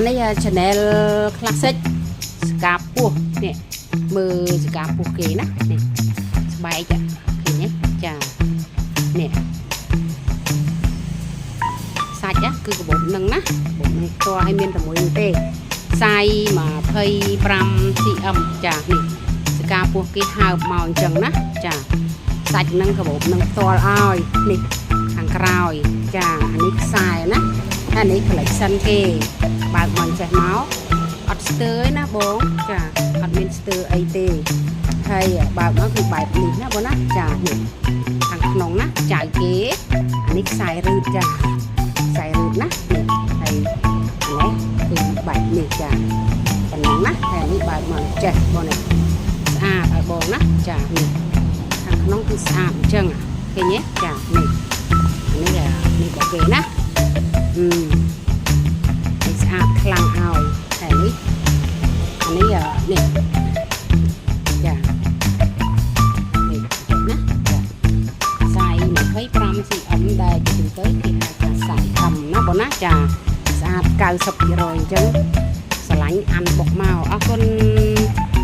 អានេះ channel classic ស្កាពោះនេះមើលស្កាពោះគេណានេះស្បែកឃើញទេចានេះសាច់ណាគឺកាបូបនឹងណាកាបូបនឹងផ្ទាល់ឲ្យមានតែមួយនឹងទេsize 25 cm ចានេះស្កាពោះគេហើបមកអញ្ចឹងណាចាសាច់នឹងកាបូបនឹងផ្ទាល់ឲ្យនេះខាងក្រោយចាអានេះខ្សែណាអានេះ collection គេបើកមកចេះមកអត់ស្ទើរណាបងចាអត់មានស្ទើរអីទេហើយបើកមកគឺបែបនេះណាបងណាចានេះខាងក្នុងណាចៅគេអានេះខ្សែរឺតចាខ្សែរឺតណានេះហើយអានេះគឺបែបនេះចាប៉ុណ្ណឹងណាហើយអានេះបើកមកចេះបងនេះស្អាតឲ្យបងណាចានេះខាងក្នុងគឺស្អាតអញ្ចឹងឃើញទេចានេះអានេះនេះរបស់គេណាអឺ ហើយស្អាតខ្លាំងហើយហើយនេះអានេះនេះចានេះណាចាsize 25 cm ដែលជាទូទៅគេហៅថាsize M ណាបងណាចាស្អាត90%អញ្ចឹងស្រឡាញ់អានបុកមកអរគុណ។